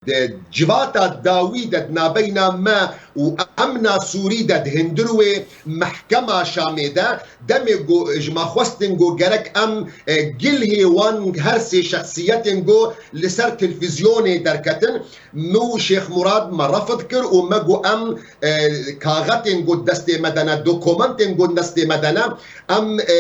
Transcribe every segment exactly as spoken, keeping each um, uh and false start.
Di civata dawî de di navbeyna me û emna Sûrî de di hundir wê mehkema Şamê de demê ku ji me xwestin ku gerek em, e, gilhê wan her sê şexsiyetên ku li ser televîzyonê derketin, min û Şêx Murad me refd kir û me got em, e, kaxetên ku destê me de ne, dokumentên ku destê me de ne, em, e,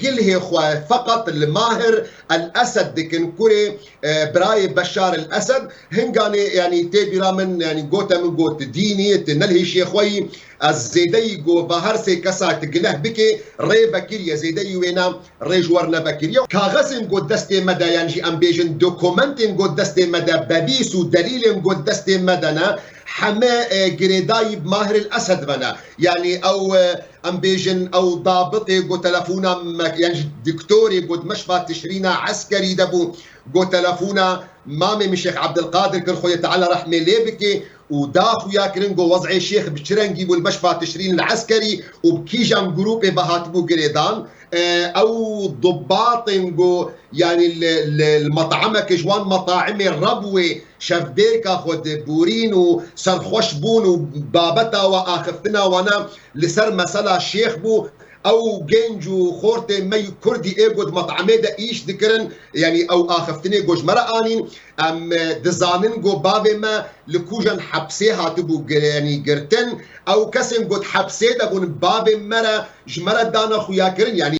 gilhê xwe feqet li Mahir El Esed dikin, kurê, e, birayê Beşar El Esed. Hinganê, yanî tê bîra min, yanî gote min got, dînî, tu ne li hêşiyê xwe yî, ez zêdeyî got, va her sê kesa tu gileh bikê, rê vekiriye, zêdeyî wêna rê ji wer nevekiriye. Kaxezên got destê me de, yan jî em bêjin dokumentên got destê me de, bevîs û delîlên got destê me de ne, heme, e, girêdayî bi Mahir El Esed ve ne. Yanî ew, e, em bêjin ew dabitê got telefona me, yan jî doktorê got meşfa tişrîna eskerî de bû, got telefona mamê min Şêx Ebdilqadir kir, Xwedê Teala rehmê lê bike, û da xuya kirin ku wez'ê şêx bi çi rengî bû li meşfa tişrîn li eskerî û bi kîjan grûpê ve hatibû girêdan. E, ew dubatên ku, yanî li, li, li met'ameke ji wan met'aimê re bûyê, şevbêrka xwe diborîn û serxweş bûn û babeta we axiftina wana li ser mesela şêx bû. Ew genc û xortê me yî kurdî ê ku di met'amê de îş dikirin, yanî ew axiftinê ku ji me re anîn, em, e, dizanin ku bavê me li kûjan hepsê hatibû gir-, yanî girtin. Ew kesên ku di hepsê de bûn bavê me re, ji me re dane xuyakirin, yanî